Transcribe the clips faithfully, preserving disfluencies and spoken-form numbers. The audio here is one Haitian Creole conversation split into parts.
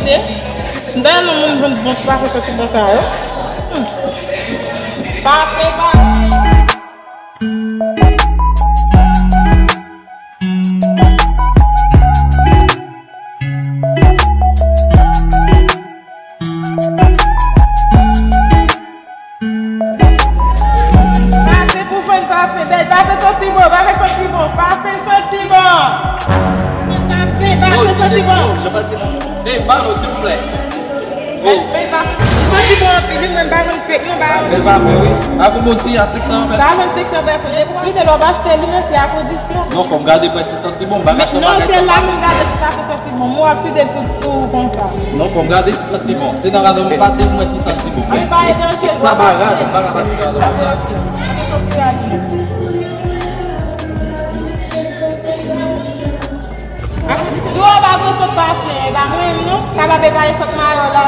M ta renmen moun vann bon ti pase santi bon sa yo. Hmm. Pase, pase. Pase pou vann pase, bèl pase santi bon, pase santi bon, pase santi bon. Pase, pase santi bon. Ey, Malo, silvouplè. Oh. Bèl pase. Santi bon anpil, wi, mwen pa vann fake, non, pa vann. Bèl pase, wi. Ak yon bon ti a senk san pèsòn. Pa vann senk san pèsòn. E pou fidèl, w ap achte li, men se a kondisyon. Non, fò m gade prèske Santi bon, m pa ka fè bagay sa. Non, se la m gade si sa fè santi bon. Mwen ap fidèl sou, sou konsa. Non, fò m gade si santi bon. Se nan rad mwen pase pou mwen si santi bon. Sa pa rad, m pa ka pase rad mwen. Si w pa bon sot pa fè, e pa mwen menm non. Sa pa pe kale sot mayo la.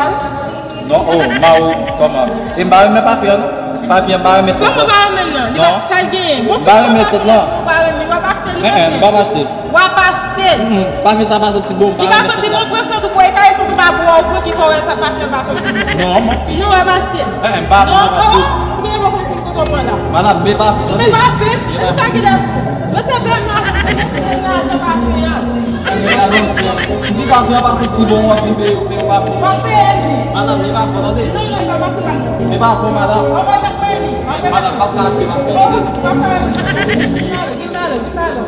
Non, oh, Malo, kòman? E m pa renmen pafè an, non. Pafè an, m pa renmen sot lan. Kòman pa renmen l nan? Li pa, sa l genyen? Bon, m pa renmen sot lan. Ou pa renmen, w ap achte li. Eh, eh, m p ap achte l. W ap achte l. Mm, mm. Pafè sa pa santi bon, m pa renmen sot lan. Li pa santi bon, pran sot ou, pran kay sot ou pa pou w, ou pran ki fè w wè sa pafè an pa santi bon. Non, m p ap. Non, w ap achte l. Eh, eh, m pa renmen sot. Non, oh, ou gen bon konprann kote w pran la. Madanm, men pafè, tande. Men pafè, men sa ki dèyè. Mwen se bèl nan, mwen se bèl nan, se pafè an. Di pafè an pa santi bon, w ap vin peye, peye w pa bon. W ap peye li. Madanm, li pa bon, tande. Non, non, li pa bon, li pa bon. Li pa bon, madanm. Ou pa t ap peye li. Madanm, pa frape, pa frape. Vin ale, vin ale.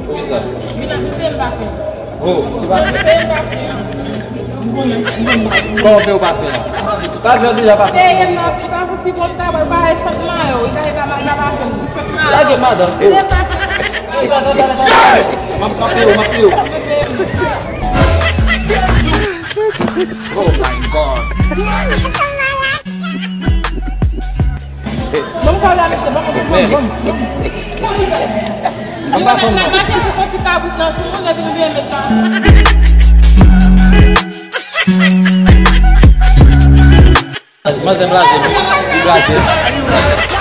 Ki sa? Vin ale, vin peye m pafè. Oh, ki pafè? Vin peye m pafè. Kòman fè ou pafè an? Pafè an deja pase. Peye m pafè, pafè ti bon travay, pa espas mayo, li pa, li pa, li pa pafè. Lage madanm. M ap frape yo, m ap frape yo. Oh my God. Bon, sa la, mesye, bon, bon, bon, bon. An pa fanm nan. Manzè blaze, li blaze.